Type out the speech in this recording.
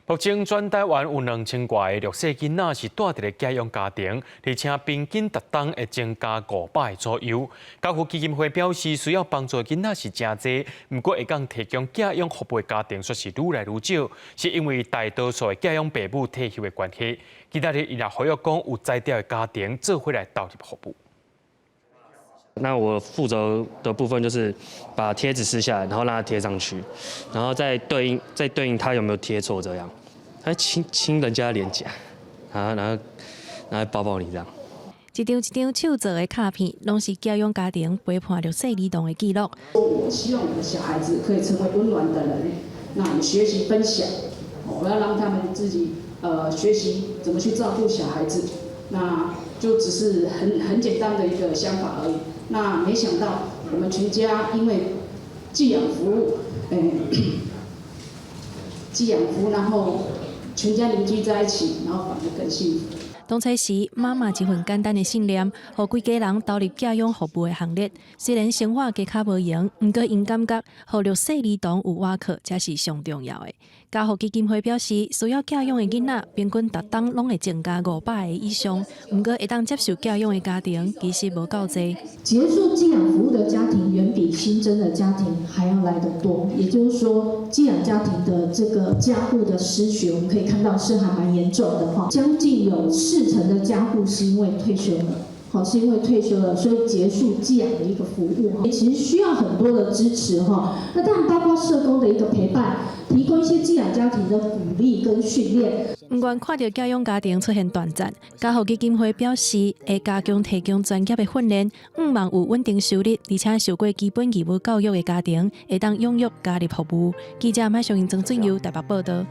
目前全台灣有2000外个弱勢囡仔是蹛佇咧寄養家庭，而且平均逐冬會增加500個左右。家扶基金會表示，需要幫助的囡仔是誠濟，毋過會當提供寄養服務的家庭卻是愈來愈少，是因為大多數的寄養爸母退休的關係。今仔日伊也呼籲講有才調的家庭做伙來投入服務。那我負責的部分就是把貼紙撕下來，然後讓它貼上去，然後再對應它有沒有貼錯這樣。他親親人家臉頰，然後抱抱你這樣。一張一張手做的卡片，攏是寄養家庭陪伴弱勢兒童的記錄。我希望我的小孩子可以成為溫暖的人，那學習分享，我要讓他們自己學習怎麼去照顧小孩子，那就只是很簡單的一個想法而已。那沒想到我們全家因為寄養服務，寄養服務，然後全家凝聚在一起，然後反而更幸福。當初時，媽媽一份簡單的信念，予規家人投入寄養服務的行列。雖然生活加較無閒，毋過𪜶感覺，予弱勢兒童有倚靠，才是上重要的。家扶基金會表示，需要寄養的囡仔，平均逐冬攏會增加500個以上。毋過會當接受寄養的家庭，其實無夠濟。結束寄養服務的家庭，遠比新增的家庭還要來得多。也就是說，寄養家庭的這個家戶的失學，我們可以看到是還蠻嚴重的哈。將近有40%的家戶是因為退休了，好，是因為退休了，所以結束寄養的一個服務。其實需要很多的支持哈。那當然包括社工的一個陪伴，提供一些寄養家庭的鼓勵跟訓練。毋願看著寄養家庭出現斷層，家扶基金會表示會加強提供專業的訓練，向望有穩定收入，而且受過基本義務教育的家庭，會當踴躍加入服務。記者麥尚英、曾俊佑台北報道。